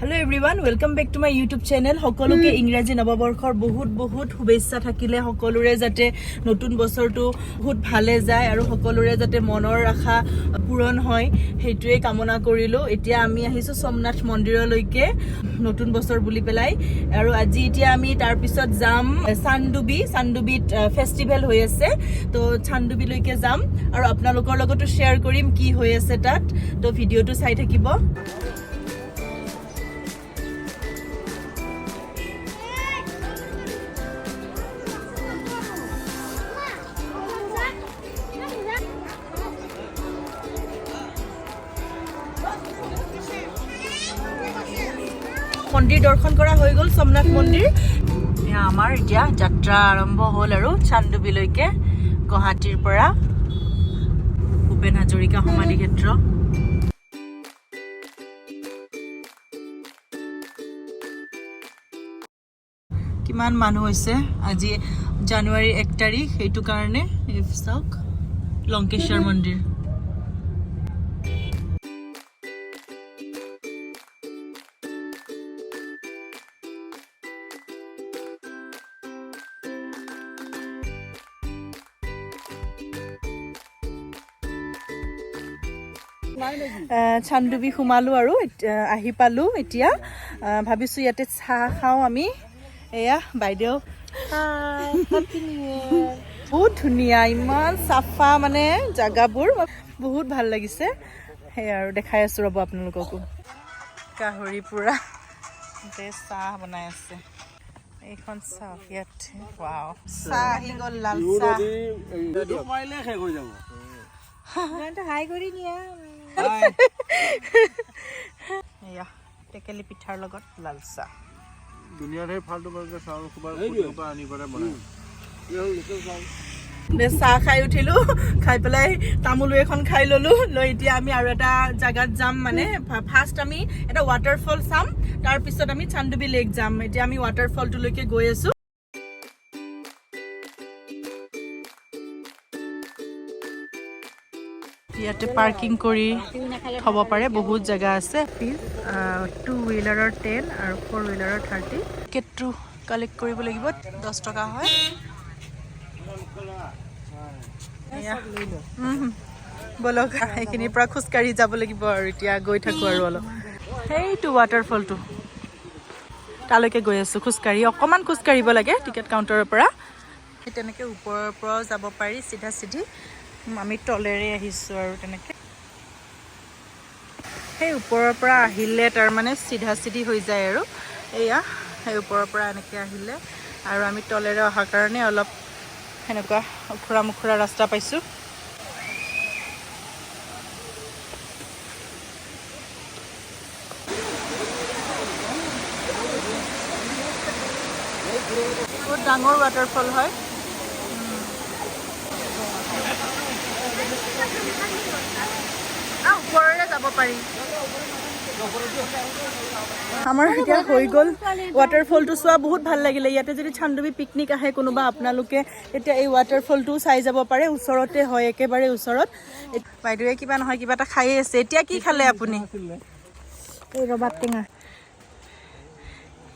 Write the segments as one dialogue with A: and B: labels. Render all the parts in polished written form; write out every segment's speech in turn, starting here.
A: Hello everyone, welcome back to my YouTube channel. সকলোকে ইংৰাজী নৱবৰ্ষৰ বহুত বহুত শুভেচ্ছা থাকিলে। সকলোৰে যাতে নতুন বছৰটো বহুত ভালে যায় আৰু সকলোৰে যাতে মনৰ আশা পূৰণ হয়, সেইটোৱে কামনা কৰিলোঁ। এতিয়া আমি আহিছোঁ সোমনাথ মন্দিৰলৈকে নতুন বছৰ বুলি পেলাই আৰু আজি এতিয়া আমি তাৰপিছত যাম চান্দুবি। চান্দুবিত ফেষ্টিভেল হৈ আছে, তো চান্দুবিলৈকে যাম আৰু আপোনালোকৰ লগতো শ্বেয়াৰ কৰিম কি হৈ আছে তাত। তো ভিডিঅ'টো চাই থাকিব। মন্দিৰ দৰ্শন কৰা হৈ গ'ল, সোমনাথ মন্দিৰ। এয়া আমাৰ এতিয়া যাত্ৰা আৰম্ভ হ'ল আৰু চান্দুবিলৈকে গুৱাহাটীৰ পৰা। ভূপেন হাজৰিকা সমাধি ক্ষেত্ৰ। কিমান মানুহ হৈছে আজি! জানুৱাৰীৰ 1 তাৰিখ, সেইটো কাৰণে। এই চাওক, লংকেশ্বৰ মন্দিৰ। চান্দুবি সোমালো আৰু আহি পালো। এতিয়া ভাবিছো ইয়াতে চাহ খাওঁ আমি। এয়া বাইদেউ। বহুত ধুনীয়া, ইমান চাফা মানে জাগাবোৰ, বহুত ভাল লাগিছে। সেয়া আৰু দেখাই আছো, ৰ'ব আপোনালোককো। গাহৰি পোৰা ইয়াতে চাহ বনাই আছে। এইখন চাওক ইয়াত। ৱাও, চাহ আহি গ'ল, লাল চাহ।
B: পাৰিলে শেষ হৈ যাব।
C: হাই কৰি নিয়া।
A: এয়া টেকেলি পিঠাৰ লগত লাল চাহ।
B: দুনিয়াৰ সেই ফাল্টু ফাল্টু চাউল সোপা পৰা আনি পেলাই বনাই।
A: দে, চাহ খাই উঠিলো। খাই পেলাই তামোলো এখন খাই ললো। লৈ এতিয়া আমি আৰু এটা জাগাত যাম। মানে ফাৰ্ষ্ট আমি এটা ৱাটাৰফল চাম, তাৰপিছত আমি চান্দুবি লেক যাম। এতিয়া আমি ৱাটাৰফলটোলৈকে গৈ আছো। ইয়াতে পাৰ্কিং কৰি থ'ব পাৰে, বহুত জেগা আছে। ফিজ টু হুইলাৰৰ 10 আৰু ফ'ৰ হুইলাৰৰ 30। টিকেটটো কালেক্ট কৰিব লাগিব, 10 টকা হয়। এয়া। ব'লক, সেইখিনিৰ পৰা খোজকাঢ়ি যাব লাগিব আৰু এতিয়া গৈ থাকোঁ আৰু অলপ। সেইটো ৱাটাৰফলটো, তালৈকে গৈ আছোঁ খোজকাঢ়ি। অকণমান খোজকাঢ়িব লাগে টিকেট কাউণ্টাৰৰ পৰা। সেই তেনেকৈ ওপৰৰ পৰাও যাব পাৰি চিধা চিধি। আমি তলেৰে আহিছোঁ আৰু তেনেকৈ সেই ওপৰৰ পৰা আহিলে তাৰমানে চিধা চিধি হৈ যায় আৰু। এয়া সেই ওপৰৰ পৰা এনেকৈ আহিলে আৰু আমি তলেৰে অহাৰ কাৰণে অলপ সেনেকুৱা ওখোৰা মোখোৰা ৰাস্তা পাইছোঁ। বহুত ডাঙৰ ৱাটাৰফল হয়। ওপৰৰে যাব পাৰি। আমাৰ এতিয়া হৈ গ'ল ৱাটাৰফলটো চোৱা, বহুত ভাল লাগিলে। ইয়াতে যদি চান্দুবি পিকনিক আহে কোনোবা আপোনালোকে, তেতিয়া এই ৱাটাৰফলটোও চাই যাব পাৰে। ওচৰতে হয়, একেবাৰে ওচৰত। বাইদেৱে কিবা নহয় কিবা এটা খায়ে আছে। এতিয়া কি খালে আপুনি?
C: এই ৰবাব টেঙা।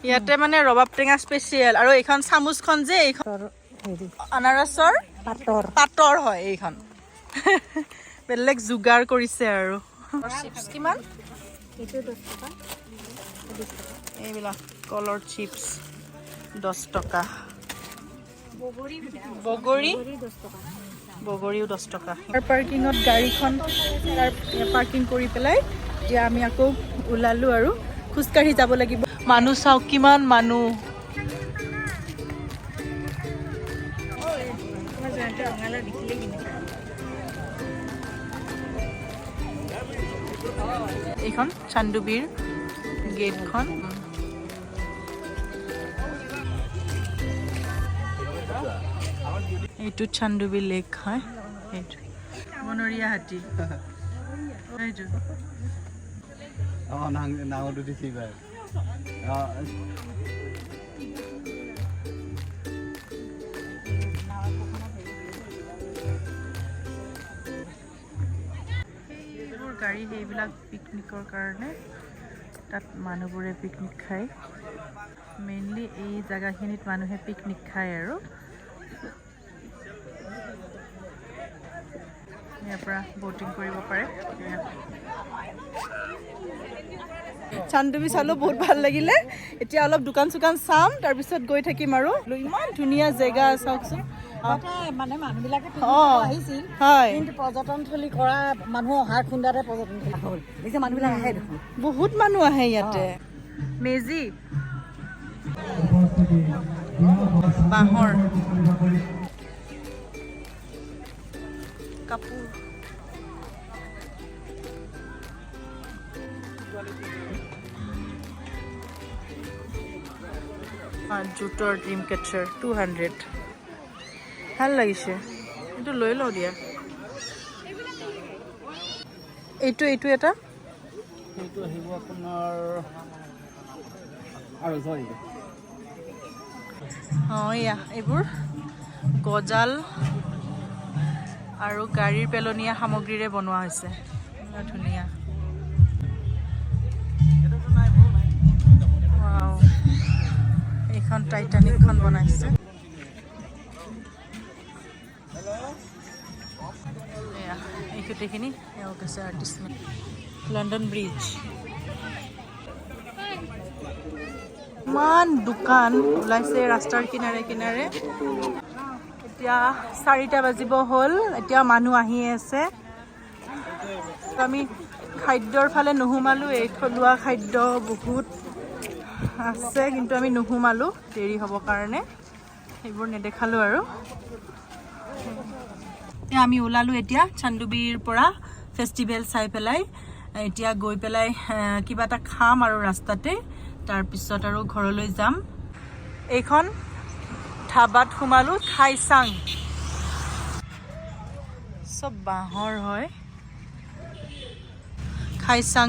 A: ইয়াতে মানে ৰবাব টেঙা স্পেচিয়েল। আৰু এইখন চামুচখন যে, এইখন
C: হেৰি
A: আনাৰসৰ
C: পাতৰ।
A: পাতৰ হয় এইখন। বেলেগ যোগাৰ কৰিছে। আৰু চিপছ কিমান?
C: এইটো 10 টকা।
A: এইবিলাক কলৰ চিপছ 10 টকা। বগৰী?
C: 10 টকা।
A: বগৰীও 10 টকা। পাৰ্কিঙত গাড়ীখন তাৰ পাৰ্কিং কৰি পেলাই এতিয়া আমি আকৌ ওলালোঁ আৰু খোজকাঢ়ি যাব লাগিব। মানুহ চাওক, কিমান মানুহ!
C: ৰঙালাও দেখিলে কিনে।
A: এইখন চান্দুবিৰ গেটখন। এইটো চান্দুবি লেক হয়। এইটো বনৰীয়া হাতী এইটো।
B: অঁ, নাঙলটো দেখি পায়। অঁ।
A: সেইবোৰ গাড়ী, সেইবিলাক পিকনিকৰ কাৰণে। তাত মানুহবোৰে পিকনিক খায়। মেইনলি এই জেগাখিনিত মানুহে পিকনিক খায় আৰু ইয়াৰ পৰা ব'টিং কৰিব পাৰে। চান্দুবি চালোঁ, বহুত ভাল লাগিলে। এতিয়া অলপ দোকান চোকান চাম, তাৰপিছত গৈ থাকিম। আৰু ইমান ধুনীয়া জেগা, চাওকচোন।
D: তাতে মানে মানুহবিলাকে আহিছিল। কিন্তু পৰ্যটনথলী কৰা মানুহ অহাৰ খুন্দাতে পৰ্যটনথলী হ'ল। এতিয়া মানুহবিলাক আহে দেখোন।
A: বহুত মানুহ আহে ইয়াতে। মেজি বাঁহৰ কাপোৰ। জোটৰ ড্ৰিম কেচাৰ 200। ভাল লাগিছে, এইটো লৈ লওঁ দিয়া। এইটো এটা।
E: সেইটো আহিব আপোনাৰ 250 আহিব।
A: অঁ, এয়া এইবোৰ গজাল আৰু গাড়ীৰ পেলনীয়া সামগ্ৰীৰে বনোৱা হৈছে। ইমান ধুনীয়া। Wow. এইখন টাইটানিকখন বনাইছে। এয়া এই গোটেইখিনি এওঁ কৈছে আৰ্টিষ্ট। London bridge. ইমান দোকান ওলাইছে ৰাস্তাৰ কিনাৰে কিনাৰে। এতিয়া 4টা বাজিব হ'ল, এতিয়া মানুহ আহি আছে। আমি খাদ্যৰ ফালে নোসোমালোঁ। এই থলুৱা খাদ্য বহুত আছে, কিন্তু আমি নোসোমালোঁ দেৰি হ'ব কাৰণে। সেইবোৰ নেদেখালোঁ। আৰু এতিয়া আমি ওলালোঁ এতিয়া চান্দুবিৰ পৰা ফেষ্টিভেল চাই পেলাই। এতিয়া গৈ পেলাই কিবা এটা খাম আৰু ৰাস্তাতে, তাৰপিছত আৰু ঘৰলৈ যাম। এইখন ধাবাত সোমালোঁ, খাইচাং। চব বাঁহৰ হয়। খাইচাং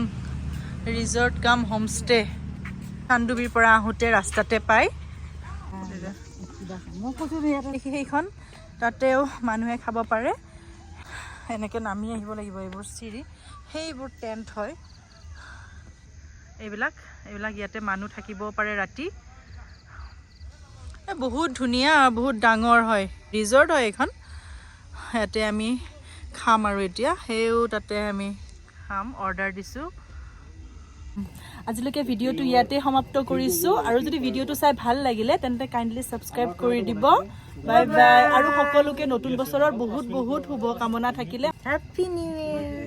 A: ৰিজৰ্ট কাম হোমষ্টে, চান্দুবিৰ পৰা আহোঁতে ৰাস্তাতে পায়।
D: মই কৈছোঁ ইয়াতে।
A: সেইখন তাতেও মানুহে খাব পাৰে। এনেকৈ নামি আহিব লাগিব এইবোৰ চিৰি। সেইবোৰ টেণ্ট হয় এইবিলাক। এইবিলাক ইয়াতে মানুহ থাকিব পাৰে ৰাতি। এই বহুত ধুনীয়া, বহুত ডাঙৰ হয়, ৰিজৰ্ট হয় এইখন। ইয়াতে আমি খাম আৰু এতিয়া সেইও তাতে আমি খাম, অৰ্ডাৰ দিছোঁ। আজিলৈকে ভিডিঅ'টো ইয়াতে সমাপ্ত কৰিছোঁ। আৰু যদি ভিডিঅ'টো চাই ভাল লাগিলে, তেন্তে কাইণ্ডলি ছাবস্ক্ৰাইব কৰি দিব। Bye bye. আৰু সকলোকে নতুন বছৰৰ বহুত বহুত শুভকামনা থাকিলে।
C: Happy New Year.